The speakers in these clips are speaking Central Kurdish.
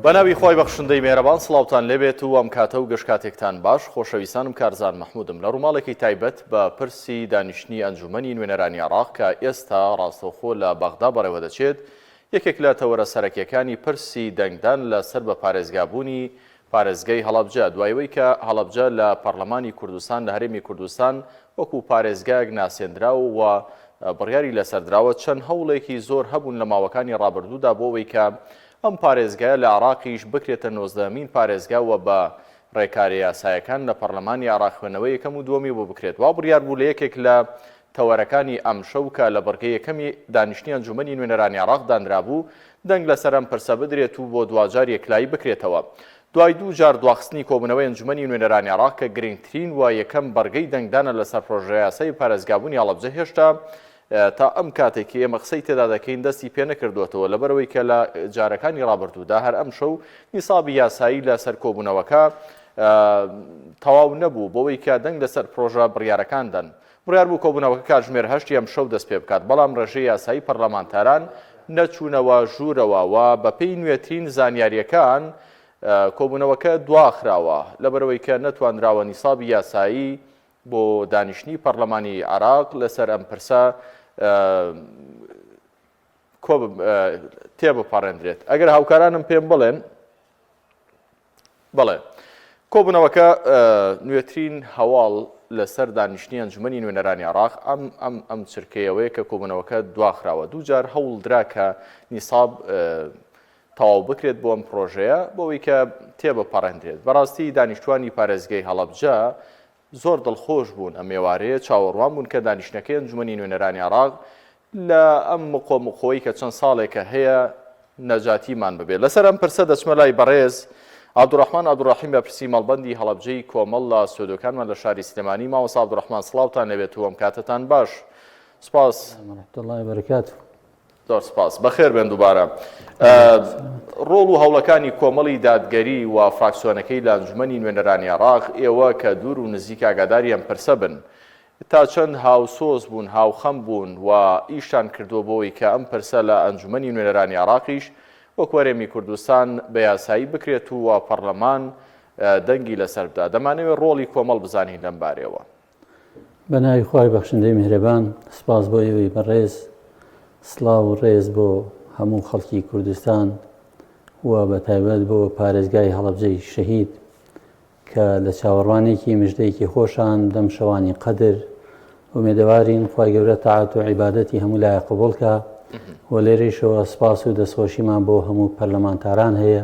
بەناوی خوای بەخشندەی مێرەبان سڵاوتان لێبێت و ئەم کاتە و گشت کاتێکتان باش خۆشەویستانم کارزان مەحمودم لە ڕووماڵێکی تایبەت بە پرسی دانیشتنی ئەنجومەنی نوێنەرانی عێراق کە ئێستا ڕاستەوخۆ لە بەغدا بەڕێوەدەچێت یەکێک لە تەوەرە سەرەکیەکانی پرسی دەنگدان لەسەر بە پارێزگابوونی پارێزگای هەڵەبجە، دوای ئەوەی کە هەڵەبجە لە پەڕلەمانی کوردستان لە هەرێمی کوردستان وەکو پارێزگایەک ناسێندراو و بڕیاری لەسەر دراوە، چەند هەوڵێکی زۆر هەبوون لە ماوەکانی ڕابردوودا بۆ ئەوەی کە ئەم پارێزگایە لە عێراقیش بکرێتە نۆزدەهەمین پارێزگا و بە ڕێکارە یاسایەکان لە پەڕلەمانی عێراق خوێندنەوەی یەکەم و دووەمی بۆ بکرێت. وا بڕیار بوو لە یەکێک لە تەوەرەکانی ئەمشەو کە لە بڕگەی یەکەمی دانیشتنی ئەنجوومەنی نوێنەرانی عێراق دانرابوو، دەنگ لەسەر ئەم پرسە بدرێت و بۆ دواجار یەکلایی بکرێتەوە. دوای دوو جار دواخستنی کۆبوونەوەی ئەنجوومەنی نوێنەرانی عێراق کە گرنگترین و یەکەم بڕگەی دەنگدانە لەسەر پڕۆژەیاسای پارێزگابوونی هەڵەبجە هێشتا تا ئەم کاتێک کە ئێمە قسەی تێدا دەکەین دەستی پێنەکردووەتەوە لەبەرئەوەی کە لە جارەکانی ڕابردوودا هەر ئەمشەو نیسابی یاسایی لەسەر کۆبوونەوەکە تەواو نەبوو بۆوەی کە دەنگ لەسەر پڕۆژە بڕیارەکان دەن. بڕیار بوو کۆبوونەوەکە کاتژمێر هەشتی ئەمشەو دەستپێبکات، بەڵام ڕێژەی یاسایی پەرلەمانتاران نەچوونەوە ژوورەوە و بەپێی نوێترین زانیارییەکان کۆبوونەوەکە دواخراوە، لەبەرئەوەی کە نەتوانراوە نیسابی یاسایی بۆ دانیشتنی پەرلەمانی عێراق لەسەر ئەم پرسە تێبپەڕێندرێت. ئەگەر هاوکارانم پێم بڵێن بەڵێ کۆبوونەوەکە نوێترین هەواڵ لەسەر دانیشتنی ئەنجومەنی نوێنەرانی عێراق ئەم ئەم ئەم چرکەیەوەیە کە کۆبوونەوەکە دواخراوە دووجار هەوڵدرا کە نیساب تەواو بکرێت بۆ ئەم پرۆژەیە بۆ ئەوەی کە تێبپەڕێندرێت بەڕاستی دانیشتوانی پارێزگەی هەڵەبجە زۆر دڵخۆش بوون ئەم ئێوارەیە چاوەڕوان بوون کە دانیشتنەکەی ئەنجومەنی نوێنەرانی عێراق لە ئەم مقۆ مقۆی کە چەند ساڵێکە هەیە نەجاتیمان ببێت. لەسەر ئەم پرسە دەچمە لای بەڕێز عەبدولڕەحمان عەبدولڕەحیم بەرپرسی مەڵبەندی هەڵەبجەی کۆمەڵ لە ستۆدیۆکانمان لە شاری سلێمانی. مامۆستا عەبدولڕەحمان سڵاوتان لێبێت و ئەم کاتەتان باش. سپاس. ورحمة الله وبركاته. زۆر سپاس. بەخێر بێن دووبارە. ڕۆڵ و هەوڵەکانی کۆمەڵی دادگەری و فراکسیۆنەکەی لە ئەنجومەنی نوێنەرانی عێراق، ئێوە کە دوور و نزیک ئاگاداری ئەم پرسە بن، تا چەند هاوسۆز بوون، هاوخەم بوون و ئیشتان کردووە بۆوەی کە ئەم پرسە لە ئەنجومەنی نوێنەرانی عێراقیش وەکو هەرێمی کوردستان بە یاسایی بکرێت و پەڕلەمان دەنگی لەسەر بدا؟ دەمانەوێت ڕۆڵی کۆمەڵ بزانین لەم بارەیەوە. بە ناوی خوای بەخشندەی میهرەبان، سپاس بۆ ئێوەی بەڕێز، سڵاو و ڕێز بۆ هەموو خەڵکی کوردستان و بە تایبەت بۆ پارێزگای هەڵەبجەی شەهید کە لە چاوەڕوانێکی مژدەیەکی خۆشان لەم شەوانی قەدر ئومێدەوارین خوای گەورە تاعەت و عیبادەتی هەموو لایە قبوڵ کا و لێرەیشەوە سپاس و دەستخۆشیمان بۆ هەموو پەرلەمانتاران هەیە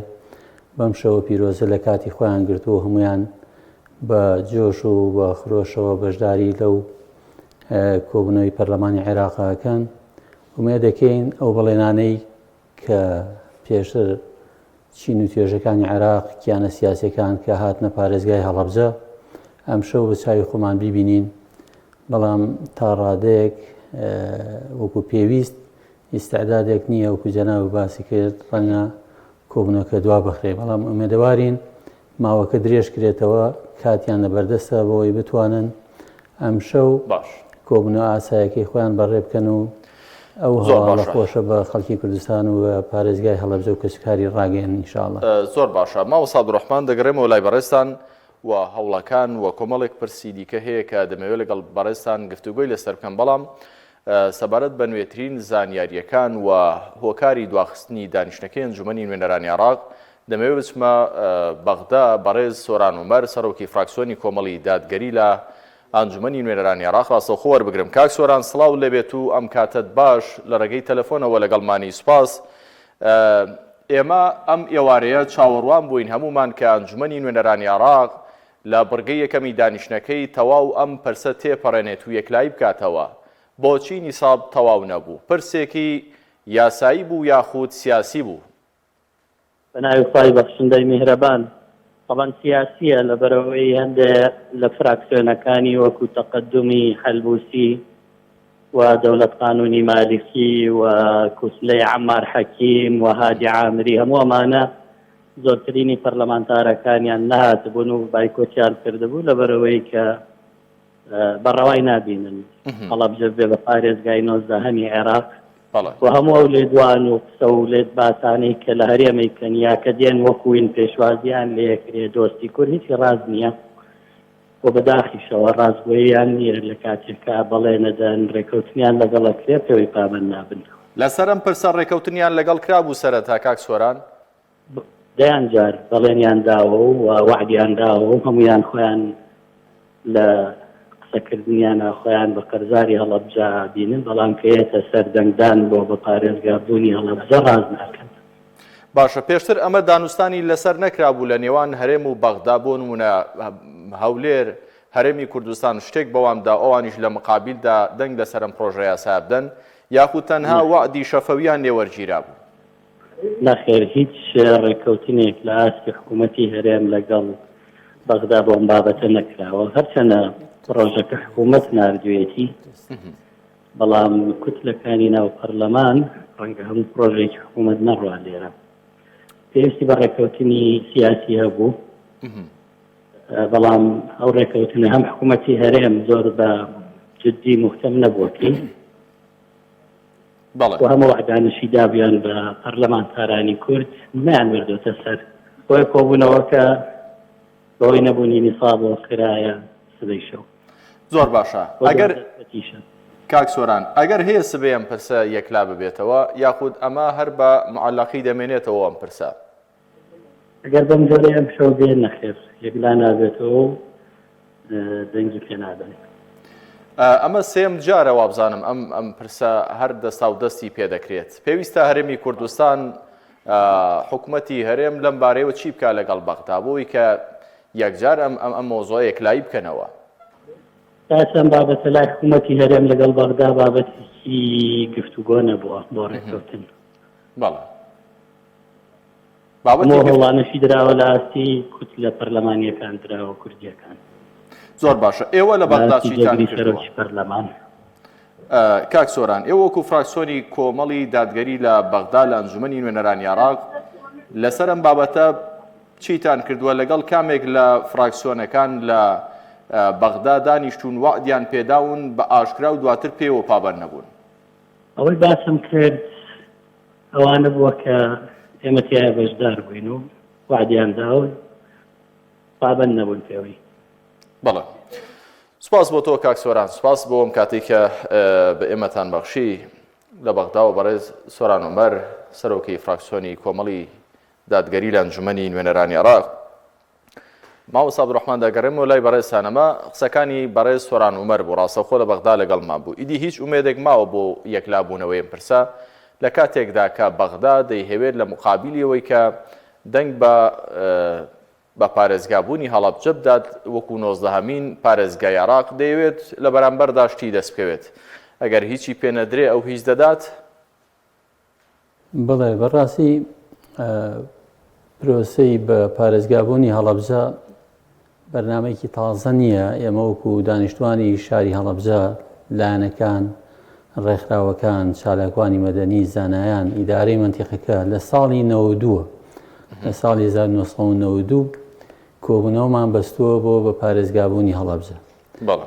بەم شەوە پیرۆزە لە کاتی خۆیان گرتوو هەمویان بە جۆش و بە خرۆشەوە بەشداری لەو کۆبوونەوەی پەرلەمانی عێراقەکەن ئومێدەکەین ئەو بەڵێنانەی کە پێشتر چین و توێژەکانی عێراق، کیانە سیاسیەکان کە هاتنە پارێزگای هەڵەبجە، ئەمشەو بە چاوی خۆمان بیبینین، بەڵام تا ڕادەیەک وەکو پێویست ئیستعدادێک نییە وەکو جەنابت باسی کرد ڕەنگە کۆبوونەوەکە دوا بخرێ، بەڵام ئومێدەوارین ماوەکە درێژ کرێتەوە، کاتیان لەبەردەستە بۆی بتوانن ئەمشەو باش کۆبوونەوە ئاسایەکەی خۆیان بەڕێ بکەن و ئەو زۆر هەواڵە باشە. خۆشە بە خەڵکی کوردستان و بە پارێزگای هەڵەبجە و کەسوکاری ڕاگەیەنن ان شاء اللە. زۆر باشە مامۆستا عەبدولڕەحمان دەگەڕێمەوە لای بەڕێزتان و هەوڵەکان و کۆمەڵێک پرسی دیکە هەیە کە دەمەوێت لەگەڵ بەڕێزتان گفتوگۆی لەسەر بکەم بەڵام سەبارەت بە نوێترین زانیارییەکان و هۆکاری دواخستنی دانیشتنەکەی ئەنجومەنی نوێنەرانی عێراق، دەمەوێت بچمە بەغدا، بەڕێز سۆران عومەر، سەرۆکی فراکسیۆنی کۆمەڵی دادگەری لە ئەنجومەنی نوێنەرانی عێراق ڕاستەوخۆ وەربگرم. کاک سۆران سڵاو لێبێت و ئەم کاتەت باش، لە ڕێگەی تەلەفۆنەوە لەگەڵمانی، سوپاس. ئێمە ئەم ئێوارەیە چاوەڕوان بووین هەموومان کە ئەنجومەنی نوێنەرانی عێراق لە بڕگەی یەکەمی دانیشتنەکەی تەواو ئەم پرسە تێپەڕێنێت و یەکلایی بکاتەوە، بۆچی نیساب تەواو نەبوو؟ پرسێکی یاسایی بوو یاخود سیاسی بوو؟ بە ناوی خوای بەخشندەی میهرەبان. تەبعەن سیاسییە لەبەرئەوەی هەندێ لە فراکسیۆنەکانی وەکو تەقەدومی حەلبوسی و دەولەت قانونی مالکی و کوتلەی عەمار حەکیم و هادی عامری هەموو ئەمانە زۆرترینی پەرلەمانتارەکانیان نەهاتبوون و بایکۆتیان کردبوو لەبەرئەوەی کە بە ڕەوای نابینن هەڵەبجە بێ بە پارێزگای نۆزدەهەمی عێراق. و هەموو ئەو لێدوان و قسە و لێدباسانەی کە لە هەرێمەی کەن یا کە دێن وەکوین پێشوازیان لێکرێ دۆستی کورد هیچی ڕاست نییە و بەداخیشەوە ڕاستگۆییان نییە لە کاتێکا بەڵێن ئەدەن ڕێکەوتنیان لەگەڵ ئەکرێ پێوەی پابەند نابن. لەسەر ئەم پرسە ڕێکەوتنیان لەگەڵ کرابوو سەرەتا کاک سۆران؟ دەیان جار بەڵێنیان داوە و وەعدیان داوە و هەموویان خۆیان لە قسەکردنیانا خۆیان بە قەرزاری هەڵەبجە ئەبینن، بەڵام کە یەتە سەر دەنگدان بۆ بە پارێزگا بوونی هەڵەبجە ڕاست ناکەن. باشە پێشتر ئەمە دانوستانی لەسەر نەکرابوو لە نێوان هەرێم و بەغدا بۆ نمونە هەولێر هەرێمی کوردستان شتێک بەوان بدا و ئەوانیش لە مقابیلدا دەنگ لەسەر ئەم پڕۆژە یاسایە بدەن یاخود تەنها وەعدی شەفەویان لێ وەرگیرابوو؟ نەخێر هیچ ڕێککەوتنێک لە ئاستی حکوومەتی هەرێم لەگەڵ بەغدا بۆ ئەم بابەتە نەکراوە، هەرچەنە پڕۆژەکە حکوومەت ناردوویەتی، بەڵام کوتلەکانی ناو پەرلەمان ڕەنگە هەموو پڕۆژەیەکی حکوومەت نەڕوا لێرە. پێویستی بە ڕێککەوتنی سیاسی هەبوو، بەڵام ئەو ڕێککەوتنە هەم حکوومەتی هەرێم زۆر بە جدی موهتەم نەبووە پێی. بەڵێ. و هەموو وەعدانەشی دابوویان بە پەرلەمانتارانی کورد نەیانبردۆتە سەر. بۆیە کۆبوونەوەکە بەهۆی نەبوونی نیسابەوە خرایە سبەی شەو. زۆر باشە بۆ ئەگەر دەرفەتیشە. کاک سۆران ئەگەر هەیە سبەی ئەم پرسە یەکلا ببێتەوە یاخود ئەمە هەر بە معەلەقی دەمێنێتەوە ئەم پرسە؟ ئەگەر بەم جۆرەی ئەمشەو بێ نەخێر یەکلا نابێتەوە و دەنگی پێ نادەن. ئەمە سێم جارە وابزانم ئەم ئەم پرسە هەر دەستا و دەستی پێ دەکرێت. پێویستە هەرێمی کوردستان حکومەتی هەرێم لەم بارەیەوە چی بکا لەگەڵ بەغدا بۆی کە یەکجار ئەم ئەم ئەم مۆزۆ یەکلایی بکەنەوە؟ تا ئێستا ئەم بابەتە لای حکومەتی هەرێم لەگەڵ بەغدا بابەتێکی گفتوگۆ نەبووە بۆ ڕێککەوتن. بەڵێ. هەموو هەوڵانەشی دراوە لە ئاستی کوتلە پەرلەمانییەکان دراوە کوردییەکان. زۆر باشە ئێوە لە بەغدا چیتان کردووە؟ سەرۆکی پەرلەمان. کاک سۆران ئێوە وەکو فراکسیۆنی کۆمەڵی دادگەری لە بەغدا لە ئەنجومەنی نوێنەرانی عێراق لەسەر ئەم بابەتە چیتان کردووە لەگەڵ کامێک لە فراکسیۆنەکان لە بەغدا دانیشتون وەعدیان پێداون بە ئاشکرا و دواتر پێوە پابەند نەبوون؟ ئەوەی باسم کرد ئەوانە بووە کە ئێمە تیایا بەشدار بووین و وەعدیان دا و پابەند نەبوون پێوەی. بەڵێ سپاس بۆ تۆ کاک سۆران سپاس بۆ ئەم کاتێک کە بە ئێمەتان بەخشی لە بەغداوە بەڕێز سۆران عومەر سەرۆکی فراکسیۆنی کۆمەڵی دادگەری لە ئەنجومەنی نوێنەرانی عێراق مامۆستا عەبدولڕەحمان دەگەڕێمەوە لای بەڕێزتان ئەمە قسەکانی بەڕێز سۆران عومەر بوو ڕاستەوخۆ لە بەغدا لەگەڵمان بوو ئیدی هیچ ئومێدێک ماوە بۆ یەکلابوونەوەی ئەم پرسە لە کاتێکدا کە بەغدا دەیهەوێت لە مقابلی ئەوەی کە دەنگ بە بە پارێزگابوونی هەڵەبجە بدات وەکو نۆزدەهەمین پارێزگای عێراق دەیەوێت لە بەرامبەردا شتی دەست بکەوێت ئەگەر هیچی پێ نەدرێ ئەو هیچ دەدات؟ بەڵێ بەڕاستی پرۆسەی بە پارێزگابوونی هەڵەبجە بەرنمەیەکی تازە نییە ئێمە وەکو دانیشتوانی شاری هەڵەبجە لایەنەکان ڕێکخراوەکان چالاکوانی مەدەنی زانایان ئیدارەی مەنتیقەکە لە ساڵی 92 لە ساڵی 1992 کۆبوونەوەمان بەستووە بۆ بە پارێزگابوونی هەڵەبجە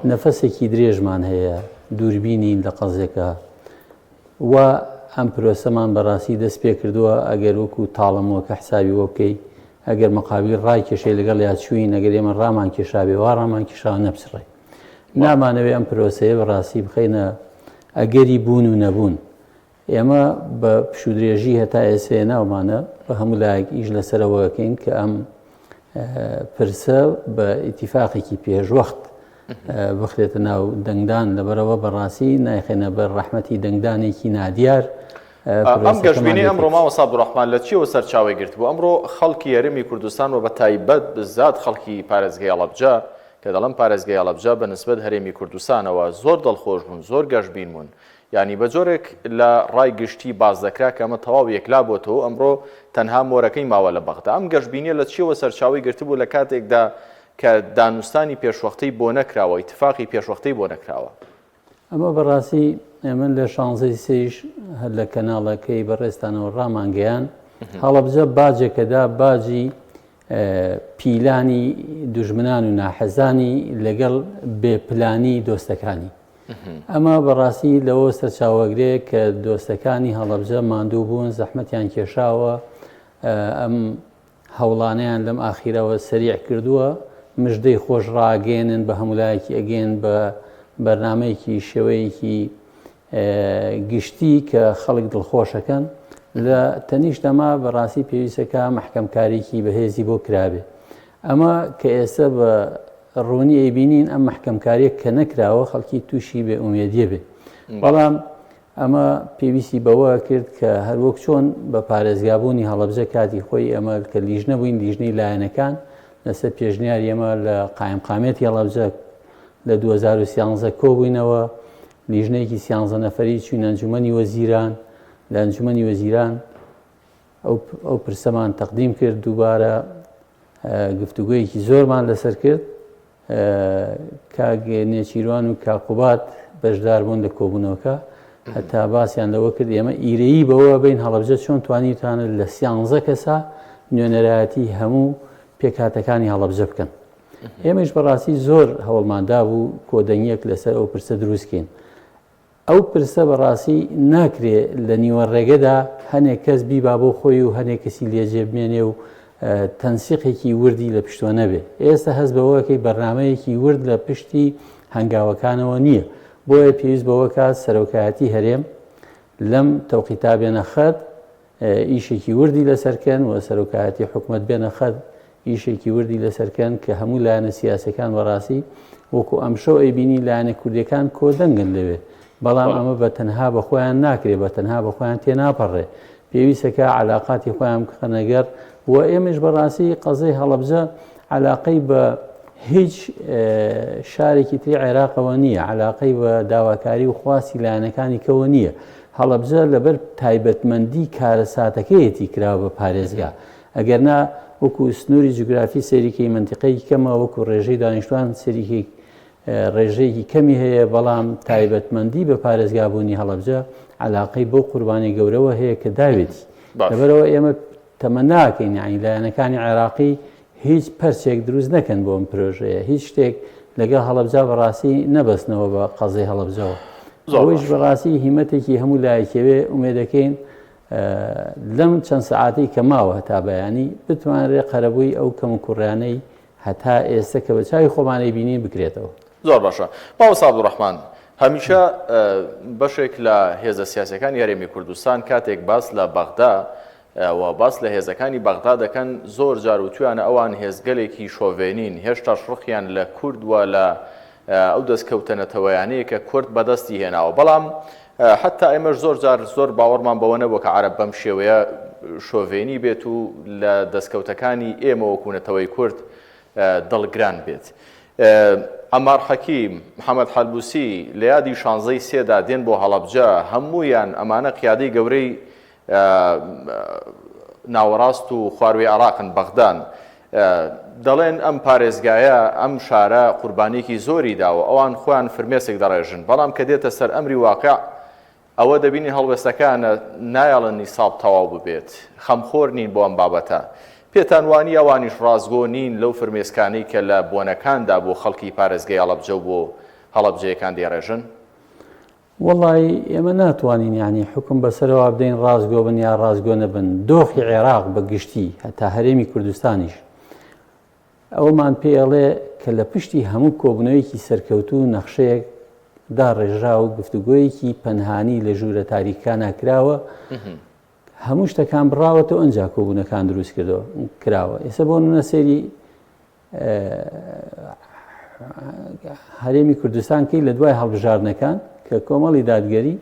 نەفەسێکی درێژمان هەیە، دووربینین لە قەزیەکە و ئەم پرۆسەمان بەڕاستی دەست پێکردووە، ئەگەر وەکو تاڵەمۆکە حسابی بۆ بکەی، ئەگەر مقابیل ڕایکێشەی لەگەڵیا چووین، ئەگەر ئێمە ڕامان کێشابێ وا ڕامان کێشاوە نەپچڕێ. نامانەوێ ئەم پرۆسەیە بەڕاستی بخەینە ئەگەری بوون و نەبوون. ئێمە بە پشوودرێژی هەتا ئێسێ ناومانە بە هەموو لایەک ئیش لەسەرەوە ئەکەین کە ئەم پرسە بە ئیتیفاقێکی پێشوەخت بخرێتە ناو دەنگدان لەبەرەوە بەڕاستی نایخێنە بەر ڕەحمەتی دەنگدانێکی نادیار. ئەم گەشبینی ئەمڕۆ مامۆستا عەبدولڕەحمان لە چیەوە سەرچاوەی گرتبوو؟ ئەمڕۆ خەڵکی هەرێمی کوردستان و بە تایبەت بزات خەڵکی پارێزگای هەڵەبجە کە دەڵێم پارێزگای هەڵەبجە بە نسبەت هەرێمی کوردستانەوە زۆر دڵخۆش بوون زۆر گەشبین بوون یانی بە جۆرێک لە ڕای گشتی باس دەکرا کە ئەمە تەواو یەکلا بۆتەوە و ئەمڕۆ تەنها مۆرەکەی ماوە لە بەغدا. ئەم گەشبینیە لە چیەوە سەرچاوەی گرتبوو لە کاتێکدا کە دانوستانی پێشوەختەی بۆ نەکراوە، ئیتفاقی پێشوەختەی بۆ نەکراوە؟ ئەمە بەڕاستی من لە شانزەی سێیش هەر لە کەناڵەکەی بەڕێزتانەوە ڕامانگەیاند، هەڵەبجە باجێکەدا باجی پیلانی دوژمنان و ناحەزانی لەگەڵ بێ پلانی دۆستەکانی. ئەمە بەڕاستی لەوە سەرچاوەگرێ کە دۆستەکانی هەڵەبجە ماندوو بوون، زەحمەتیان کێشاوە، ئەم هەوڵانەیان لەم ئاخیرەوە سەریع کردووە، مژدەی خۆش ڕاگەیەنن بە هەموو لایەکی ئەگەیەن بە بەرنامەیەکی شێوەیەکی گشتی کە خەڵک دڵخۆشەکەن لە تەنیشت ئەمە بەڕاستی پێویستەکە مەحکەمکاریکی بەهێزی بۆ کرابێ ئەمە کە ئێستا بە ڕوونی ئەیبینین ئەم مەحکەمکاریە کە نەکراوە خەڵکی تووشی بێ ئومێدیە بێ بەڵام ئەمە پێویستی بەوە کرد کە هەروەک چۆن بە پارێزگابوونی هەڵەبجە کاتی خۆی ئەمە کە لیژنە بووین لیژنەی لایەنەکان لەسەر پێشنیاری ئەمە لە قایمقامێتی هەڵەبجە لە 2013 کۆبووینەوە لیژنەیەکی سیانزە نەفەری چوین ئەنجومەنی وەزیران لە ئەنجومەنی وەزیران ئەو پرسەمان تەقدیم کرد دووبارە گفتوگۆیەکی زۆرمان لەسەر کرد کاک نێچیروان و کاک قوباد بەشدار بوون لە کۆبوونەوەکە هەتا باسیان لەوە کرد ئێمە ئیرەیی بەوە بین هەڵەبجە چۆن توانیتانە لە سیانزە کەسا نوێنەرایەتی هەموو پێکهاتەکانی هەڵەبجە بکەن ئێمەش بەڕاستی زۆر هەوڵماندا بوو کۆدەنگیەک لەسەر ئەو پرسە دروستکەین ئەو پرسە بەڕاستی ناکرێ لە نیوە ڕێگەدا هەنێک کەس بیبا بۆ خۆی و هەنێک کەسی لێ جێ بمێنێ و تەنسیقێکی وردی لە پشتوە نەبێ. ئێستا هەست بەوەکەی بەرنامەیەکی ورد لە پشتی هەنگاوەکانەوە نییە. بۆیە پێویست بەوە کات سەرۆکایەتی هەرێم لەم تەوقیتا بێنە خەت، ئیشێکی وردی لەسەر کەن و سەرۆکایەتی حکومەت بێنە خەت ئیشێکی وردی لەسەر کەن کە هەموو لایەنە سیاسەکان بەڕاستی وەکو ئەمشەو ئەیبینی لایەنە کوردیەکان کۆدەنگن لەوێ بەڵام ئەمە بە تەنها بە خۆیان ناکرێ بە تەنها بە خۆیان تێناپەڕێ پێویستەکە علاقاتی خۆیان بخەنە گەڕ و ئێمەش بەڕاستی قەزەی هەڵەبجە علاقەی بە هیچ شارێکی تری عێراقەوە نییە علاقەی بە داواکاری و خواستی لایەنەکانی کەوە نییە هەڵەبجە لەبەر تایبەتمەندی کارەساتەکەیەتی کراوە بە پارێزگا ئەگەرنا وەکو سنووری جوگرافی سەیریکەی مەنتیقەیەکی کەمە وەکو ڕێژەی دانیشتوان سەریکەی ڕێژەیەکی کەمی هەیە بەڵام تایبەتمەندی بە پارێزگابوونی هەڵەبجە علاقەی بۆ قوربانی گەورەوە هەیە کە داوێتی لەبەرەوە ئێمە تەمەناکەین یعنی لایەنەکانی عێراقی هیچ پرسێک دروست نەکەن بۆ ئەم پرۆژەیە هیچ شتێک لەگەڵ هەڵەبجە بەڕاستی نەبەستنەوە بە قەزەی هەڵەبجەوە ئەوەیش بەڕاستی هیمەتێکی هەموو لایەکەوێ ئومێدەکەین لەم چەند سەعاتەی کە ماوە هەتا بەیانی بتوانرێ قەرەبووی ئەو کەموکوڕیانەی هەتا ئێستە کە بە چاوی خۆمان ئەیبینین بکرێتەوە. زۆر باشە مامۆستا عەبدولڕەحمان، هەمیشە بەشێک لە هێزە سیاسیەکانی هەرێمی کوردستان کاتێک باس لە بەغدا و باس لە هێزەکانی بەغدا دەکەن زۆر جار وتویانە ئەوان هێزگەلێکی شۆڤێنین هێشتاش ڕقیان لە کورد و لە ئەو دەستکەوتە نەتەوەیانەیە کە کورد بەدەستی هێناوە بەڵام حەتتا ئێمەش زۆر جار زۆر باوەڕمان بەوە نەبووە کە عەرەب بەم شێوەیە شۆڤێنی بێت و لە دەستکەوتەکانی ئێمە وەکو نەتەوەی کورد دڵگران بێت. عەمار حەکیم، محەمەد حەلبوسی لە یادی شانزەی سێدا دێن بۆ هەڵەبجە، هەموویان ئەمانە قیادەی گەورەی ناوەڕاست و خواروی عێراقن، بەغدان. دەڵێن ئەم پارێزگایە، ئەم شارە قوربانییەکی زۆری داوە، ئەوان خۆیان فرمێسک دەڕێژن، بەڵام کە دێتە سەر ئەمری واقع ئەوە دەبینین هەڵوێستەکانە نایەڵن نیساب تەواو ببێت، خەمخۆر نین بۆ ئەم بابەتە. پێتان وانییە ئەوانیش ڕاستگۆ نین لەو فرمێسکانەی کە لە بۆنەکاندا بۆ خەڵکی پارێزگای هەڵەبجە و بۆ هەڵەبجەیەکان دەیڕێژن؟ وەڵایی ئێمە ناتوانین یانی حوکم بەسەرەوە بدەین ڕاستگۆ بن یا ڕاستگۆ نەبن، دۆخی عێراق بە گشتی هەتا هەرێمی کوردستانیش ئەوەمان پێ ئەڵێ کە لە پشتی هەموو کۆبوونەوەیەکی سەرکەوتوو نەخشەیەک داڕێژرا و گفتوگۆیەکی پەنهانی لە ژوورە تاریکەکانا کراوە هەموو شتەکان بڕاوەتەوە ئەنجا کۆبوونەکان دروست کردەوە کراوە ئێستا بۆ نمونە سەیری هەرێمی کوردستان کەی لە دوای هەڵبژاردنەکان کە کۆمەڵی دادگەری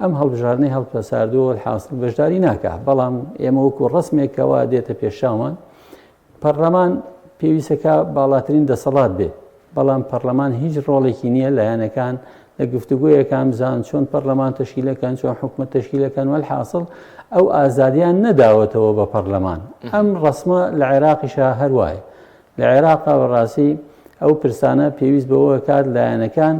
ئەم هەڵبژاردنەی هەڵپەساردووە حاصل بەشداری ناکە بەڵام ئێمە وەکو ڕسمێکەوە دێتە پێشاوان پەرلەمان پێویستەکە باڵاترین دەسەڵات بێ بەڵام پەرلەمان هیچ ڕۆڵێکی نییە لایەنەکان لە گفتوگۆیەکان بزان چۆن پەرلەمان تەشکیلەکەن چۆن حکومەت تەشکیلەکەن وەلحاسڵ ئەو ئازادیان نەداوەتەوە بە پەرلەمان ئەم ڕسمە لە عێراقیشا هەر وایە لە عێراقا بەڕاستی ئەو پرسانە پێویست بەوە کات لایەنەکان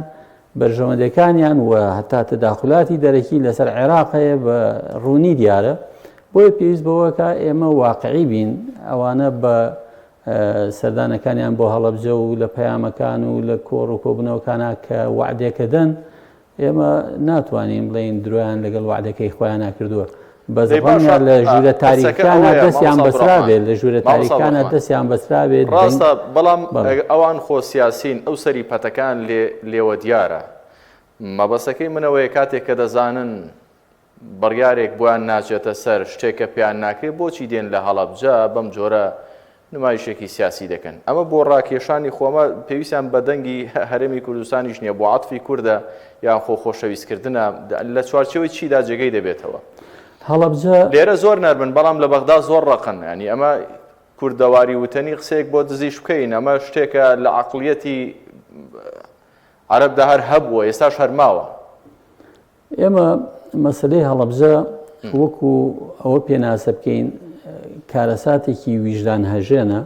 بەرژەوەندەکانیان و هەتا تەداخلاتی دەرەکی لەسەر عێراق هەیە بە ڕوونی دیارە بۆیە پێویست بەوەکە ئێمە واقعی بین ئەوانە بە سەردانەکانیان بۆ هەڵەبجە و لە پەیامەکان و لە کۆڕ و کۆبوونەوەکانا کە وەعدێکە دەن ئێمە ناتوانین بڵێین درۆیان لەگەڵ وەعدەکەی خۆیانا کردووە بەس دەی باشە ڕەنگە لە ژوورە پرسەکە تاریکەکانا ئەوەیە دەستیان مامۆستا بەسرابێ عەبدولڕەحمان لە ژوورە مامۆستا تاریکەکانا عەبدولڕەحمان دەستیان بەسرابێت دەنگ ڕاستە بەڵام بەڵێ. ئەوان خۆ سیاسین ئەو سەری پەتەکان لێ لێوە دیارە مەبەستەکەی من ئەوەیە کاتێک کە دەزانن بڕیارێک بۆیان ناچێتە سەر، شتێک کە پێیان ناکرێت، بۆچی دێن لە هەڵەبجە بەم جۆرە نمایشێکی سیاسی دەکەن؟ ئەمە بۆ ڕاکێشانی خۆ ئەمە پێویستیان بە دەنگی هەرێمی کوردستانیش نییە، بۆ عەتفی کوردە یان خۆ خۆشەویستکردنە، لە چوارچێوەی چیدا جێگەی دەبێتەوە؟ هەڵەبجە. لێرە زۆر نەرمن، بەڵام لە بەغدا زۆر ڕەقن، یانی ئەمە کوردەواری وتەنی قسەیەک بۆ دزیش بکەین، ئەمە شتێکە لە عەقڵیەتی عەرەبدا هەر هەبووە، ئێستاش هەر ماوە. ئێمە مەسەلەی هەڵەبجە وەکو ئەوە پێناسە بکەین کارەساتێکی ویژدان هەژێنە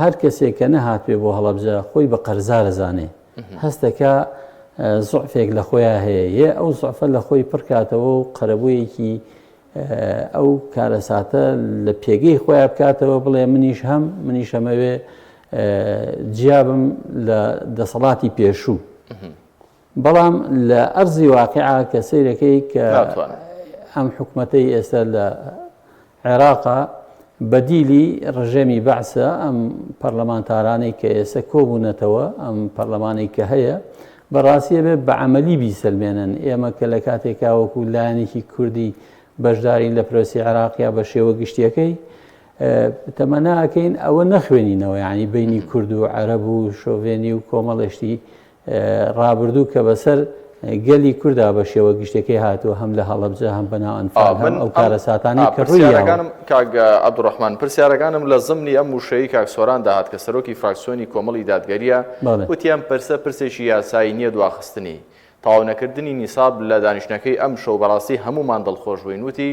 هەر کەسێک کە نەهاتبێ بۆ هەڵەبجە خۆی بە قەرزارە زانێ هەستەکە زعفێک لە خۆیان هەیە یە ئەو زعفە لە خۆی پڕکاتەوە و قەرەبوویەکی ئەو کارەساتە لە پێگەی خۆیان بکاتەوە بڵێ منیش هەم منیش هەمەوێ جیابم لە دەسەڵاتی پێشوو. بەڵام لە ئەرزی واقیعا کە سەیرەکەی کە ئەم حکومەتەی ئێستا لە عێراقا بەدیلی ڕژێمی بەعسە ئەم پەرلەمانتارانەی کە ئێستا کۆبوونەتەوە ئەم پەرلەمانەی کە هەیە بەڕاستیە بێ بە عملی بیسەلمێنن ئێمە کە لە کاتێکا وەکو لایەنێکی کوردی بەشدارین لە پرۆسی عێراقیا بە شێوە گشتیەکەی تەمەنا ئەکەین ئەوە نەخوێنینەوە یعنی بینی کورد و عەرەب و شۆڤێنی و کۆمەڵێشتی ڕابردوو کە بەسەر گەلی کوردا بە شێوە گشتەکەی هاتووە هەم لە هەڵەبجە هەم بەناو ئەنفال هەم ئەو کارەساتانەی کە ڕوویاوە. پرسیارەکانم کاک عەبدولڕەحمان پرسیارەکانم لە زمنی ئەم وشەی کاک سۆران داهات کە سەرۆکی فراکسیۆنی کۆمەڵی دادگەریە وتی ئەم پرسە پرسێکی یاسایی نییە دواخستنی تەواو نەکردنی نیساب لە دانیشتنەکەی ئەمشەو بەڕاستی هەموومان دڵخۆش بووین وتی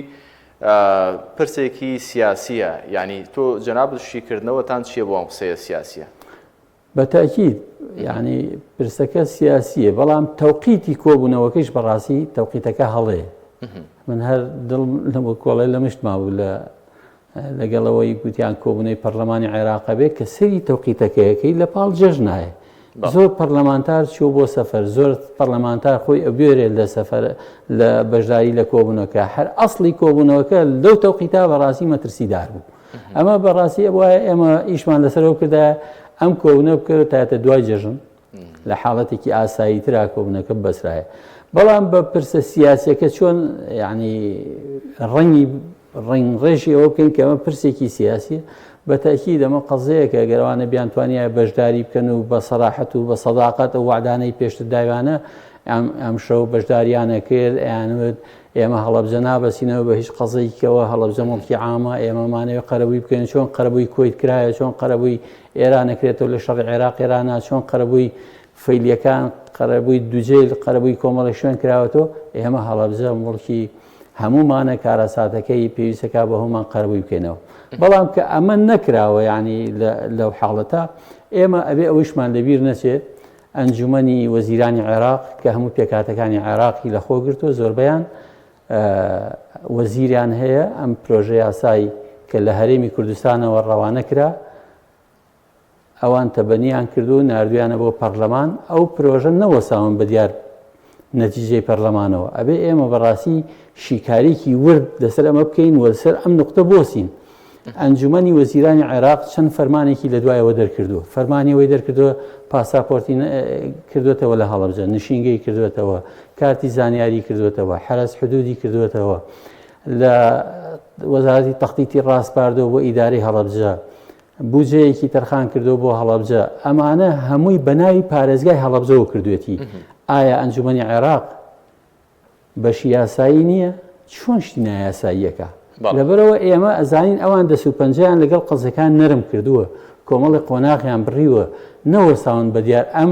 پرسێکی سیاسیە یعنی تۆ جەنابت شیکردنەوەتان چییە بۆ ئەم قسەیە سیاسیە؟ بە تەئکید یانی پرسەکە سیاسیە بەڵام تەوقیتی کۆبوونەوەکەیش بەڕاستی تەوقیتەکە هەڵەیە من هەر دڵ لە کۆڵێ لە مشت مابوو لە لەگەڵەوەی گوتیان کۆبوونەی پەرلەمانی عێراقە بێ کە سەری تەوقیتەکەیەکەی لە پاڵ جەژنایە زۆر پەرلەمانتار چوو بۆ سەفەر زۆر پەرلەمانتار خۆی ئەبێرێت لە سەفەر لە بەشداری لە کۆبوونەکە هەر ئەسڵی کۆبوونەوەکە لەو تەوقیتا بەڕاستی مەترسیدار بوو ئەمە بەڕاستی ئەبوایە ئێمە ئیشمان لەسەرەوە کردایە ئەم کۆبوونە بکەوتایەتە دوای جەژن لە حاڵەتێکی ئاسایی ترا کۆبوونەکە بەسرایە بەڵام بە پرسە سیاسەکە چۆن یعنی ڕەنگی ڕنگ ڕێژی ئەوە بکەین کە ئەمە پرسێکی سیاسیە بە تاکی دەمە قەزەیەکە گەروانە بیانتوانیە بەشداری بکەن و بە سەراحەت و بە سەداقەت ئەو وعدانەی پێشتر داوانە ئەم شەو بەشداریانە کرد ئەیانوت ئێمە هەڵەبجە نابەسینەوە بە هیچ قەزێکەوە، هەڵەبجە موڵکی عامە، ئێمە مانەوێ قەرەبووی بکەین، چۆن قەرەبووی کوەیت کرایە، چۆن قەرەبووی ئێران ئەکرێتەوە لە شەڕی عێراق ئێرانا، چۆن قەرەبووی فەیلیەکان، قەرەبووی دوجەیل، قەرەبووی کۆمەڵێک شوێن کراوەتەوە، ئێمە هەڵەبجە موڵکی هەموومانە، کارەساتەکەی پێویستەکا بە هەموومان قەرەبووی بکەینەوە. بەڵام کە ئەمە نەکراوە یانی لەو حاڵەتە ئێمە ئەبێ ئەوەیشمان لەبیر نەچێ ئەنجومەنی وەزیرانی عێراق کە هەموو پێکهاتەکانی عێراقی لەخۆ گرتووە زۆربەیان وەزیریان هەیە ئەم پرۆژە یاسای کە لە هەرێمی کوردستانەوە ڕەوانە کرا ئەوان تەبەنیان کردو و ناردویانە بۆ پەرلەمان ئەو پرۆژە نەوەساون بە دیار نەتیجەی پەرلەمانەوە ئەبێ ئێمە بەڕاستی شیکاریکی ورد لەسەر ئەمە بکەین و لەسەر ئەم نقطە بۆسین ئەنجومەنی وەزیرانی عێراق چەند فەرمانێکی لە دوایەوە دەرکردووە، فەرمانی ئەوەی دەرکردووە پاساپۆرتی کردووەتەوە لە هەڵەبجە، نشینگەی کردووەتەوە، کارتی زانیاری کردووەتەوە، حەرەس حدودی کردووەتەوە، لە وەزارەتی تەختیتی ڕاسپاردووە بۆ ئیدارەی هەڵەبجە، بودجەیەکی تەرخان کردووە بۆ هەڵەبجە، ئەمانە هەمووی بە ناوی پارێزگای هەڵەبجەوە کردوویەتی. ئایا ئەنجومەنی عێراق بەشی یاسایی نییە چۆن شتی نایاساییەکە لەبەرەوە ئێمە ئەزانین ئەوان دەست و پەنجەیان لەگەڵ قەزەکان نەرم کردووە کۆمەڵی قۆناغیان بڕیوە نەوەستاون بە دیار ئەم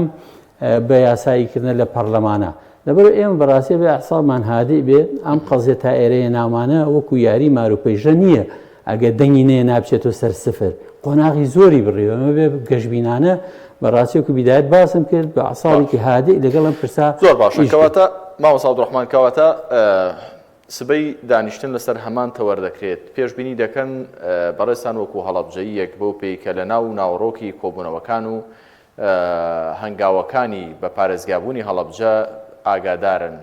بە یاساییکردنە لە پەرلەمانە لەبەر ئێمە بەڕاستی بێ ئەعسابمان هادی بێ ئەم قەزیە تا ئێرەیە نامانە وەکو یاری مار و پەیژە نییە ئەگەر دەنگی نەیە نابچێتەوە سەر سفر قۆناغی زۆری بڕیوە ئەمە بێ گەشبینانە بەڕاستی وەکو بیدایەت باسم کرد بە عساڵێکی هادی لەگەڵ ئەم پرسا زۆر باشە کەواتە مامۆستا عەبدوڕەحمان کەواتە. سبەی دانیشتن لەسەر هەمان تەوەر دەکرێت، پێشبینی دەکەن بەڕێزتان وەکو هەڵەبجەییەک بەو پێی کە لەناو ناوەڕۆکی کۆبوونەوەکان و هەنگاوەکانی بە پارێزگابوونی هەڵەبجە ئاگادارن،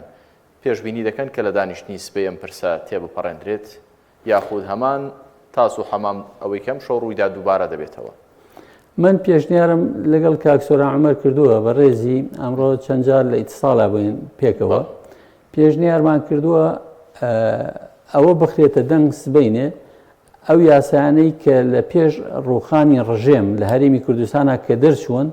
پێشبینی دەکەن کە لە دانیشتنی سبەی ئەم پرسە تێبپەڕێندرێت یاخود هەمان تاس و حەمام ئەوەی کە ئەمشەو ڕوویدا دووبارە دەبێتەوە؟ من پێشنیارم لەگەڵ کاک سۆران عومەر کردووە بەڕێزی ئەمڕۆ چەند جار لە ئیتساڵا بووین پێکەوە پێشنیارمان کردووە ئەوە بخرێتە دەنگ سبەینێ ئەو یاسایانەی کە لە پێش ڕووخانی ڕژێم لە هەرێمی کوردستانە کە دەرچوون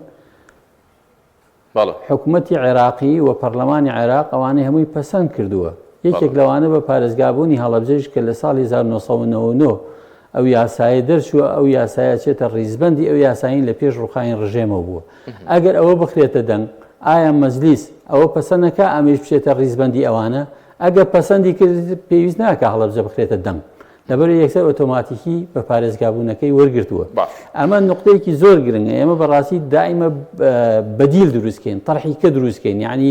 حکومەتی عێراقی و پەرلەمانی عێراق ئەوانەی هەمووی پەسەند کردووە یەکێک لەوانە بە پارێزگابوونی هەڵەبجەیش کە لە ساڵی 1999 ئەو یاسایە دەرچووە ئەو یاسایە چێتە ڕیزبەندی ئەو یاسایین لە پێش ڕوخانی ڕژێمەوە بووە ئەگەر ئەوە بخرێتە دەنگ ئایا مەجلیس ئەوە پەسەنەکە ئەمەیش بچێتە ڕیزبەندی ئەوانە ئەگەر پەسەندی کرد پێویست ناکە هەڵەبجە بخرێتە دەنگ لەبەر یەکسەر ئۆتۆماتیکی بە پارێزگابوونەکەی وەرگرتووە ئەمە نقطەیەکی زۆر گرنگە ئێمە بەڕاستی دائیمە بەدیل دروستکەین تەرحی کە دروستکەین یعنی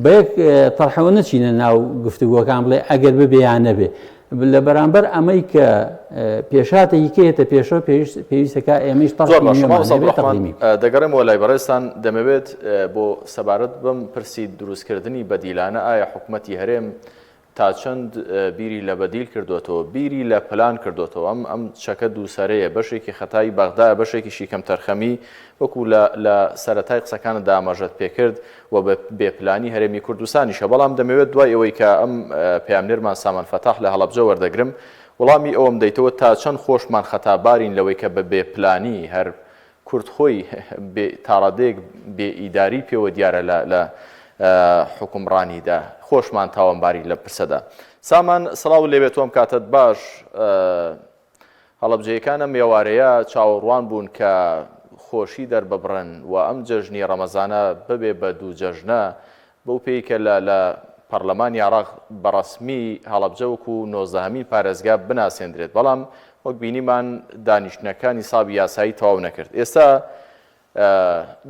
بە یەک تەرحەوە نەچینە ناو گفتوگۆکان بڵێ ئەگەر ببێ یان نەبێ لە بەرامبەر ئەمەی کە پێشاتێکی کێتە پێشەوە پێویستەکە ئێمەش زۆر باشە مامۆستا عەبدولڕەحمان دەگەڕێمەوە لای بەڕێزتان دەمەوێت بۆ سەبارەت بەم پرسی دروستکردنی بەدیلانە ئایا حکومەتی هەرێم تا چەند بیری لە بەدیل کردۆتەوە، بیری لە پلان کردۆتەوە، ئەم ئەم چەکە دووسەرەیە، بەشێکی خەتای بەغدایە، بەشێکیشی کەمتەرخەمی، وەکو لە لە سەرەتای قسەکانتدا ئاماژەت پێکرد و بە بێ پلانی هەرێمی کوردستانیشە، بەڵام دەمەوێت دوای ئەوەی کە ئەم پەیامنێرمان سامان فەتاح لە هەڵەبجە وەردەگرم، وەڵامی ئەوەم دەیتەوە تا چەند خۆشمان خەتابارین لەوەی کە بە بێ پلانی هەر کورد خۆی بێ تاڕادەیەک بێ ئیداری پێوە دیارە لە لە حوکمڕانیدا خۆشمان تاوانباری لە پرسەدا. سامان سڵاوت لێبێت تۆم کاتت باش هەڵەبجەیەکان ئەم ئێوارەیە چاوەڕوان بوون کە خۆشی دەرببڕن و ئەم جەژنی ڕەمەزانە ببێ بە دوو جەژنە بەو پێی کە لە لە پەڕلەمانی عێراق بە ڕەسمی هەڵەبجە وەکو نۆزدەهەمین پارێزگا بناسێندرێت، بەڵام وەک بینیمان دانیشتنەکە نیسابی یاسایی تەواو نەکرد. ئێستا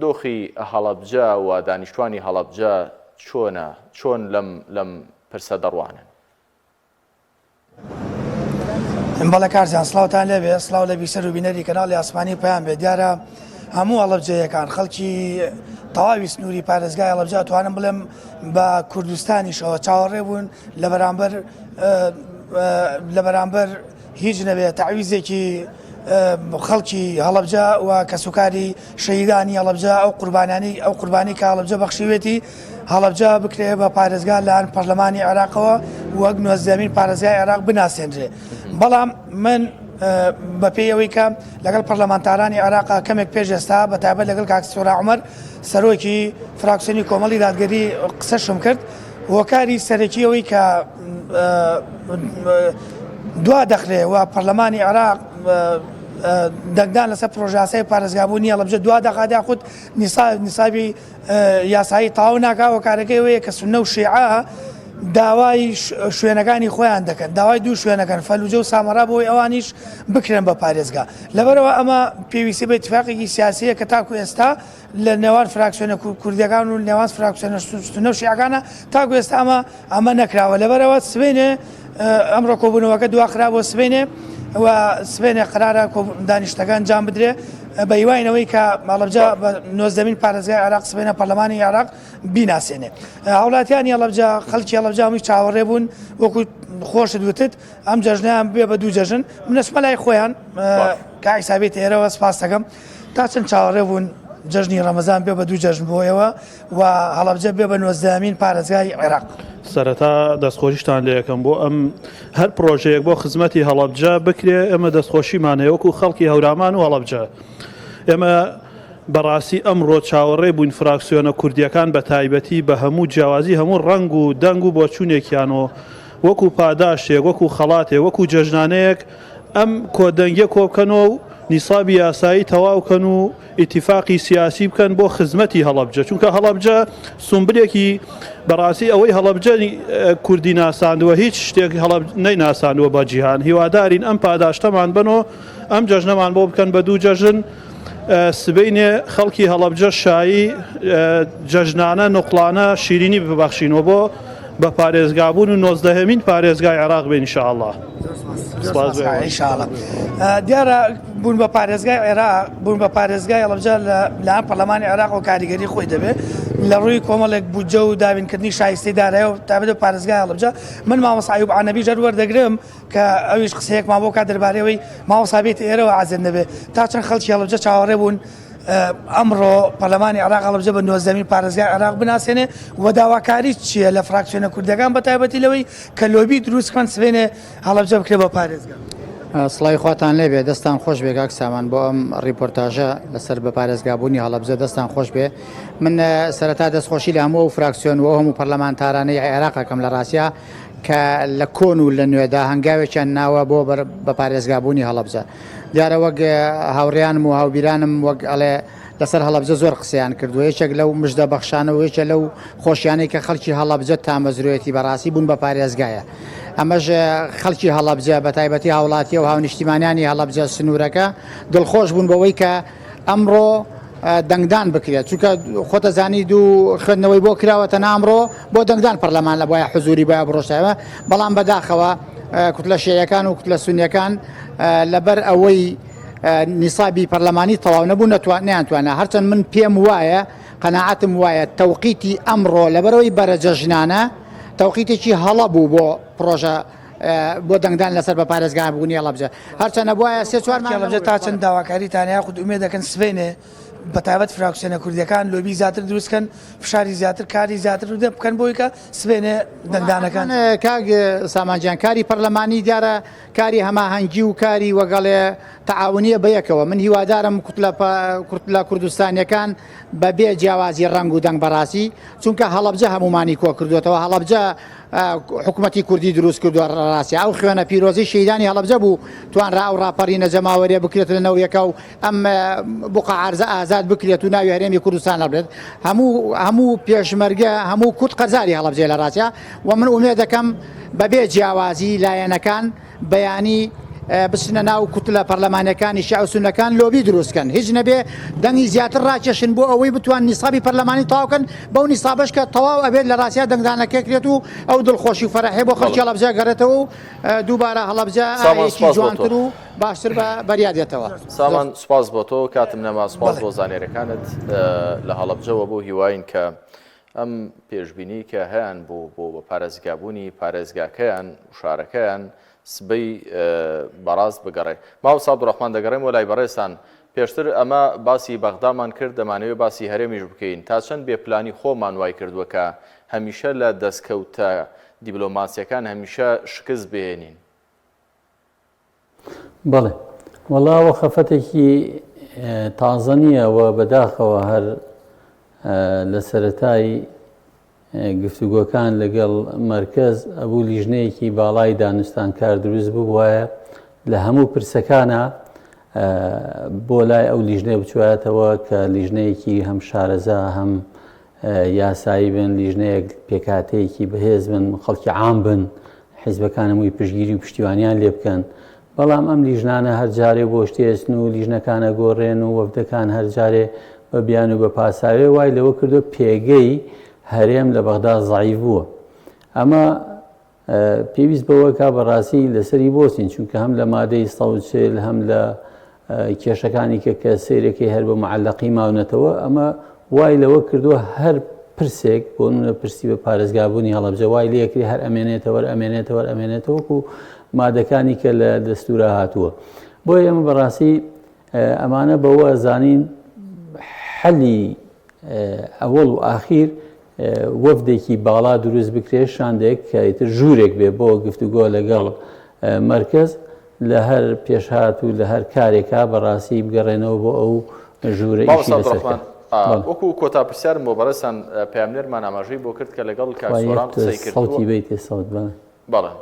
دۆخی هەڵەبجە و دانیشتوانی هەڵەبجە چۆنە؟ چۆن لەم لەم پرسە دەڕوانن؟ بەڵێ کارزان سڵاوتان لێبێ سڵاو لە بیسەر و بینەری کەناڵی ئاسمانی پەیام بێ دیارە هەموو هەڵەبجەیەکان خەڵکی تەواوی سنووری پارێزگای هەڵەبجە توانم بڵێم بە کوردستانیشەوە چاوەڕێ بوون لە بەرامبەر لە بەرامبەر هیچ نەبێ تەعویزێکی خەڵکی هەڵەبجە و کەسوکاری شەهیدانی هەڵەبجە ئەو قوربانانی ئەو قوربانی کە هەڵەبجە بەخشیوێتی هەڵەبجە بکرێ بە پارێزگا لەلایەن پەرلەمانی عێراقەوە وەک نۆزدەمین پارێزگای عێراق بناسێنرێ بەڵام من بەپێی ئەوەی کە لەگەڵ پەرلەمانتارانی عێراق کەمێک پێش ئێستا بە تایبەت لەگەڵ کاک سۆرا عومەر سەرۆکی فراکسیۆنی کۆمەڵی دادگەری قسەشم کرد هۆکاری سەرەکی ئەوەی کە دوا دەخرێ و پەرلەمانی عێراق دەنگدان لەسەر پرۆژاسای پارێزگابوونی هەڵەبجە دوا دەخات یاخود نیسابی یاسایی تەواو ناکا هۆکارەکەی ئەوەیە کە سوننە و شیعە داوای شوێنەکانی خۆیان دەکەن داوای دوو شوێنەکەن فەلوجە و سامەڕا بۆی ئەوانیش بکرێن بە پارێزگا لەبەرەوە ئەمە پێویستی بە اتفاقێکی سیاسیە کە تاکو ئێستا لە نێوان فراکسیۆنە کوردیەکان و نێوان فراکسیۆنە سوننە و شیعەکانە تاکو ئێستا ئەمە ئەمە نەکراوە لەبەرەوە سبەینێ ئەمڕۆ کۆبوونەوەکە دواخرا بۆ سبەینێ و سبەینێ قەرارە دانیشتەکە ئەنجام بدرێ بە هیواینەوەی کە هەڵەبجە بە نۆزدەمین پارێزگای عێراق سبەینە پەرلەمانی عێراق بیناسێنێ هاوڵاتیانی هەڵەبجە خەڵکی هەڵەبجە هەمووی چاوەڕێ بوون وەکو خۆشت وتت ئەم جەژنیان بێ بە دوو جەژن من ئەچمە لای خۆیان کاک عیسا بێتە ئێرەوە سپاس دەکەم تا چەند چاوەڕێ بوون جەژنی ڕەمەزان بێ بە دوو جەژن بۆ ئێوە و هەڵەبجە بێ بە نۆزدەهەمین پارێزگای عێراق. سەرەتا دەستخۆشیتان لێ ئەکەم بۆ ئەم هەر پڕۆژەیەک بۆ خزمەتی هەڵەبجە بکرێ ئێمە دەستخۆشیمان هەیە وەکو خەڵکی هەورامان و هەڵەبجە ئێمە بەڕاستی ئەمڕۆ چاوەڕێ بووین فراکسیۆنە کوردیەکان بە تایبەتی بە هەموو جیاوازی هەموو ڕەنگ و دەنگ و بۆچوونێکیانەوە وەکو پاداشتێک وەکو خەڵاتێک وەکو جەژنانەیەک ئەم کۆدەنگیە کۆبکەنەوە و نیسابی یاسایی تەواو کەن و ئیتیفاقی سیاسی بکەن بۆ خزمەتی هەڵەبجە چونکە هەڵەبجە سومبلێکی بەڕاستی ئەوەی هەڵەبجە کوردی ناساندووە هیچ شتێک هەڵەب نەیناساندووە بە جیهان هیوادارین ئەم پاداشتەمان بەنۆ ئەم جەژنەمان بۆ بکەن بە دوو جەژن سبەینێ خەڵکی هەڵەبجە شایی جەژنانە نوقڵانە شیرینی ببەخشینەوە بۆ. بە پارێزگابوون و نۆزدەهەمین پارێزگای عێراق بین ان شاء اللە. سپاس بۆ ئێوەش. ان شاء اللە. دیارە بوون بە پارێزگای عێراق بوون بە پارێزگای هەڵەبجە لە لایەن پەرلەمانی عێراقەوە کاریگەری خۆی دەبێت لە ڕووی کۆمەڵێک بودجە و دابینکردنی شایستەی دارایی و تایبەت بە پارێزگای هەڵەبجە من مامۆستا ئەیوب عەنەبیش هەر وەردەگرم کە ئەویش قسەیەکمان بۆ بکات دەربارەی ئەوەی مامۆستا بێتە ئێرەوە عەزێت نەبێت تا چەند خەڵکی هەڵەبجە چاوەڕێ بوون ئەمڕۆ پەرلەمانی عێراق هەڵەبجە بە نۆزدەمین پارێزگای عێراق بناسێنێ و داواکاری چییە لە فراکسیۆنە کوردەکان بە تایبەتی لەوەی کە لۆبی دروست بکەن سبەینێ هەڵەبجە بکرێ بە پارێزگا؟ سڵاوی خواتان لێبێ دەستان خۆش بێ کاک سامان بۆ ئەم ڕیپۆرتاژە لەسەر بە پارێزگابوونی هەڵەبجە دەستان خۆش بێ من سەرەتا دەستخۆشی لە هەموو ئەو فراکسیۆن و هەموو پەرلەمانتارانەی عێراقەکەم لە ڕاستیا کە لە کۆن و لە نوێدا هەنگاوێکیان ناوە بۆ بە پارێزگابوونی هەڵەبجە دیارە وەک هاوڕێیانم و هاوبیرانم وەک ئەڵێ لەسەر هەڵەبجە زۆر قسەیان کردووە یەکێک لەو مژدە بەخشانە و یەکێ لەو خۆشیانەی کە خەڵکی هەڵەبجە تامەزرۆیەتی بەڕاستی بوون بە پارێزگایە ئەمەش خەڵکی هەڵەبجە بە تایبەتی هاوڵاتی و هاونیشتیمانیانی هەڵەبجە سنوورەکە دڵخۆش بوون بەوەی کە ئەمڕۆ دەنگدان بکرێت چونکە خۆتە زانی دوو خوێندنەوەی بۆ کراوە تەنها ئەمڕۆ بۆ دەنگدان پەرلەمان لە بۆیە حزوری بۆیە بڕۆشتایەوە بەڵام بەداخەوە کوتلە شیعەکان و کوتلە سونیەکان لەبەر ئەوەی نیسابی پەرلەمانی تەواو نەبوو نەیانتوانە هەرچەند من پێم وایە قەناعەتم وایە تەوقیتی ئەمڕۆ لەبەرەوەی بەرەجە ژنانە تەوقیتێکی هەڵە بوو بۆ پرۆژە بۆ دەنگدان لەسەر بە پارێزگا بوونی هەڵەبجە هەرچەنە بواە سێ چوار هەڵەبجە تا چەند داواکاریتان یاخود ئومێد دەکەن سبەینێ بە تایبەت فراکسیۆنە کوردیەکان لۆبی زیاتر دروست کەن فشاری زیاتر کاری زیاتر بکەن بۆی کە سبەینێ دەنگدانەکان کاک سامانجان کاری پەرلەمانی دیارە کاری هەماهەنگی و کاری وەگەڵێ تەعاونیە بەیەکەوە من هیوادارم کوتلە کوردستانیەکان بە بێ جیاوازی ڕەنگ و دەنگ بەڕاستی چونکە هەڵەبجە هەمومانی کۆ کردوێتەوە هەڵەبجە حکوومەتی کوردی دروست کردووە ڕاستی ئەو خوێنە پیرۆزی شەیدانی هەڵەبجە بوو توانرا ئەو ڕاپەڕینە جەماوەریە بکرێت لە نەوەیەکە و ئەم بقە عرزە ئازاد بکرێت و ناوی هەرێمی کوردستان هەڵبێت هەموو هەموو پێشمەرگە هەموو کورد قەرزاری هەڵەبجەیە لە ڕاستیا و من ئومێ دەکەم بەبێ جیاوازی لایەنەکان بەیانی بچنە ناو کوتلە پەرلەمانەکانی شیعە و سوننەکان لۆبی دروستکەن هیچ نەبێ دەنگی زیاتر ڕاکێشن بۆ ئەوەی بتوان نیسابی پەرلەمانی تەواوکەن بەو نیسابەش کە تەواو ئەبێت لە ڕاستیا دەنگدانەکە کرێت و ئەو دڵخۆشی و فەرەحێ بۆ خەڵکی هەڵەبجە گەڕێتەوە و دووبارە هەڵەبجە سامان ئایەکی سوپاس بۆ تۆ. جوانتر و باشتر بە بەریا دێتەوە. سامان سوپاس بۆ تۆ کاتم نەما سوپاس بەڵێ. بۆ زانیاریەکانت لە هەڵەبجەوە بۆ هیواین کە ئەم پێشبینی کە هەیان بوو بۆ بە پارێزگابوونی پارێزگاکەیان و شارەکەیان سبەی بەڕاست بگەڕێ. مامۆستا عەبدولڕەحمان دەگەڕێمەوە لای بەڕێزتان پێشتر ئەمە باسی بەغدامان کرد دەمانەوێ باسی هەرێمیش بکەین تا چەند بێ پلانی خۆمان وای کردووە کە هەمیشە لە دەستکەوتە دیبلۆماسیەکان هەمیشە شکست بهێنین؟ بەڵێ وەڵا ئەوە خەفەتێکی تازە نییە و بەداخەوە هەر لە سەرەتای گفتوگۆکان لەگەڵ مەرکەز ئەبوو لیژنەیەکی باڵای دانوستانکار دروست ببوایە لە هەموو پرسەکانە بۆ لای ئەو لیژنەیە بچوایەتەوە کە لیژنەیەکی هەم شارەزا هەم یاسایی بن، لیژنەیەک پێکهاتەیەکی بەهێز بن، خەڵکی عام بن، حیزبەکان هەمووی پشتگیری و پشتیوانیان لێ بکەن. بەڵام ئەم لیژنانە هەر جارێ بۆ شتێ ئەچن و لیژنەکان ئەگۆڕێن و وەفدەکان هەر جارێ بە بیانوو بە پاساوێ وای لەوە کردووە پێگەی هەرێم لە بەغدا زەعیف بووە. ئەمە پێویست بەوە کا بەڕاستی لەسەری بۆچین چونکە هەم لە مادەی 140 هەم لە کێشەکانی کە کە سیرەکەی هەر بە معلقی ماونەتەوە ئەمە وای لەوە کردووە هەر پرسێک بۆ نمونە پرسی بە پارێزگابوونی هەڵەبجە وای لەکری هەر ئەمێنێتەوە ئەمێنێتەوە ئەمێنێتەوە وەکو مادەکانی کە لە دەستورا هاتووە بۆیە ئێمە بەڕاستی ئەمانە بەوە زانین حەلی ئەوەڵ و ئاخیر وەفدێکی باڵا دروست بکرێت شاندێک کە ئیتر ژوورێک بێ بۆ گفتوگۆ لەگەڵ مەرکەز لە هەر پێشهات و لە هەر کارێکا بەڕاستی بگەڕێنەوە بۆ ئەو ژوورە ئیشی مامۆستا لەسەر عەبدولڕەحمان کەن. بەڵێ. وەکو کۆتا پرسیارم بۆ بەڕێزتان پەیامنێرمان ئاماژەی بۆ کرد کە لەگەڵ کاک خوا سۆران یەک قسەی کردووە. سەوتی بەیتێ سەوت بەڵێ. بەڵێ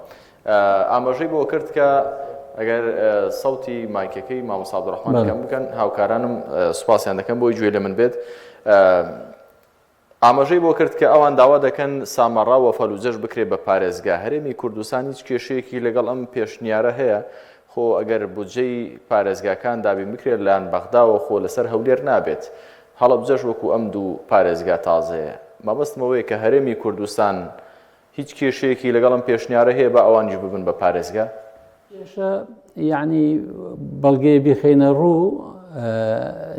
ئاماژەی بۆ کرد کە ئەگەر سەوتی مایکەکەی مامۆستا عەبدولڕەحمان بەڵێ. کەم بکەن هاوکارانم سوپاسیان دەکەم بۆی گوێ لە من بێت. ئاماژەی بۆ کرد کە ئەوان داوا دەکەن سامەڕا و فەلوجەش بکرێت بە پارێزگا، هەرێمی کوردستان هیچ کێشەیەکی لەگەڵ ئەم پێشنیارە هەیە؟ خۆ ئەگەر بودجەی پارێزگاکان دابین بکرێت لەلایەن بەغداوە خۆ لەسەر هەولێر نابێت، هەڵەبجەش وەکو ئەم دوو پارێزگا تازەیە. مەبەستم ئەوەیە کە هەرێمی کوردستان. هیچ کێشەیەکی لەگەڵ ئەم پێشنیارە هەیە با ئەوانیش ببن بە پارێزگا؟ کێشە یعنی بەڵگەیە بیخەینە ڕوو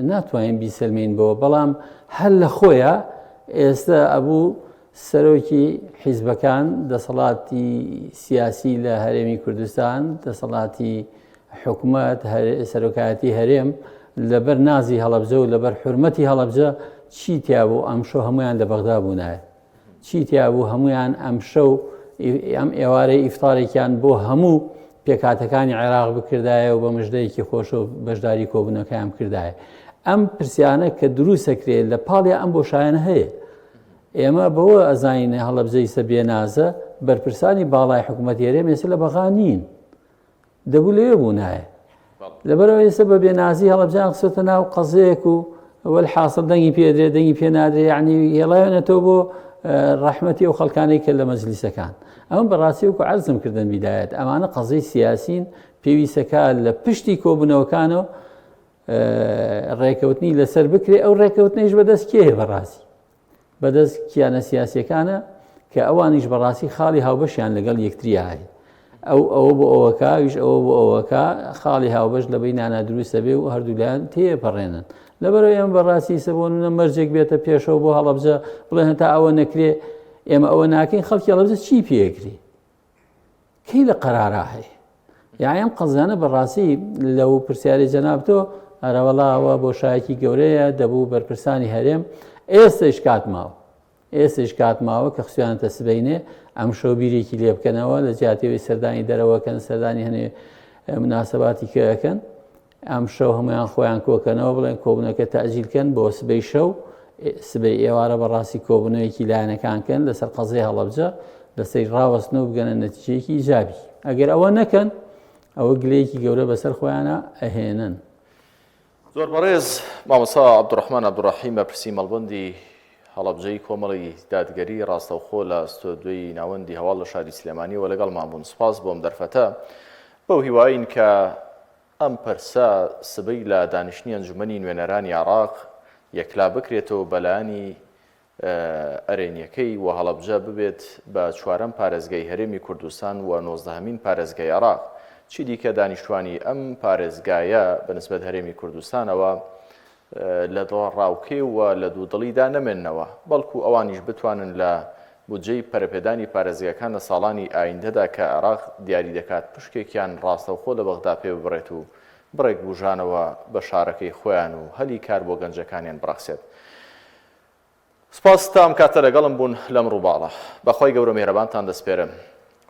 ناتوانین بیسەلمین بۆ بەڵام هەر لە خۆیە ئێستا ئەبوو سەرۆکی حیزبەکان دەسەڵاتی سیاسی لە هەرێمی کوردستان دەسەڵاتی حکومەت سەرۆکایەتی هەرێم لەبەر نازی هەڵەبجە و لەبەر حرمەتی هەڵەبجە چی تیابوو ئەمشۆ هەمویان لە بەغدا بوونایە چی تیابوو هەمویان ئەمشەو ئەم ئێوارەی ئیفتارێکیان بۆ هەموو پێکهاتەکانی عێراق بکردایە و بە مژدەیەکی خۆشەوە بەشداری کۆبوونەکەیان بکردایە. ئەم پرسیانە کە دروستەکرێ لە پاڵیا ئەم بۆشایانە هەیە. ئێمە بەوە ئەزانین هەڵەبجە ئیسە بێنازە، بەرپرسانی باڵای حکوومەتی هەرێم ئێستا لە بەغا نین. دەبوو لەوێ بوونایە. لەبەرئەوە ئێستا بە بێنازی هەڵەبجەیان خستۆتە ناو قەزیەیەک و وەلحاسڵ دەنگی پێدرێ دەنگی پێ نادرێ یعنی هێڵایانەتەوە بۆ ڕەحمەتی ئەو خەڵکانەی کە لە مەجلیسەکان ئەمە بەڕاستی وەکو عەرزم کردن بیدایەت ئەمانە قەزیەی سیاسین پێویستەکە لە پشتی کۆبوونەوەکانەوە ڕێکەوتنی لەسەر بکرێ ئەو ڕێکەوتنیش بەدەست کێیە بەڕاستی بەدەست کیانە سیاسیەکانە کە ئەوانیش بەڕاستی خاڵی هاوبەشیان لەگەڵ یەکتریا هەیە ئەو ئەوە بۆ ئەوەکە ئەویش ئەوە بۆ ئەوەکە خاڵی هاوبەش لە بینانا دروستە بێ و هەردوولایان تێپەڕێنن لەبەرەوە ئێمە بەڕاستی سەبۆنە مەرجێک بێتە پێشەوە بۆ هەڵەبجە بڵێن هەتا ئەوە نەکرێ ئێمە ئەوە ناکەین خەڵکی هەڵەبجە چی پێکری کەی لە قەرارا هەیە یایم ئەم قەزانە بەڕاستی لەو پرسیاری جەناب تۆ ئەرەوەڵا ئەوە بۆشایەکی گەورەیە دەبوو بەرپرسانی هەرێم ئێستەیش کات ماوە ئێستەیش کات ماوە کە خسویانەتە سبەینێ ئەمشەو بیرێکی لێ بکەنەوە لە جیاتیەوەی سەردانی دەرەوەکەن سەردانی هەنێ مناسباتی کەکەن ئەمشەو هەموویان خۆیان کۆکەنەوە بڵێن کۆبوونەکە تەئجیل کەن بۆ سبەی شەو، سبەی ئێوارە بەڕاستی کۆبوونەوەیەکی لایەنەکان کەن لەسەر قەزیەی هەڵەبجە لەسەری ڕاوەستن و بگەنە نەتیجەیەکی ئیجابی. ئەگەر ئەوە نەکەن ئەوە گلەیەکی گەورە بەسەر خۆیانا ئەهێنن. زۆر بەڕێز مامۆستا عەبدولڕەحمان عەبدولڕەحیم بەرپرسی مەڵبەندی هەڵەبجەی کۆمەڵی دادگەری ڕاستەوخۆ لە ستۆدیۆی ناوەندی هەواڵ لە شاری سلێمانیەوە لەگەڵمان بوون سوپاس بۆ ئەم دەرفەتە بەو هیوایین کە ئەم پرسە سبەی لە دانیشتنی ئەنجومەنی نوێنەرانی عێراق یەکلا بکرێتەوە بەلایەنی ئەرێنیەکەی و هەڵەبجە ببێت بە چوارەم پارێزگای هەرێمی کوردستان و نۆزدەهەمین پارێزگای عێراق. چیدیکە دانیشتوانی ئەم پارێزگایە بەنسبەت هەرێمی کوردستانەوە لە دڵەڕاوکێ و لە دوودڵیدا نەمێننەوە، بەڵکو ئەوانیش بتوانن لە بودجەی پەرەپێدانی پارێزگاکان لە ساڵانی ئایندەدا کە عێراق دیاری دەکات پشکێکیان ڕاستەوخۆ لە بەغدا پێ ببڕێت و بڕێک بوژانەوە بە شارەکەی خۆیان و هەلی کار بۆ گەنجەکانیان بڕەخسێت. سوپاس تا ئەم کاتە لەگەڵم بوون لەم ڕووباڵە. بە خوای گەورە میهرەبانتان دەسپێرم.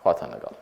خواتان لەگەڵ.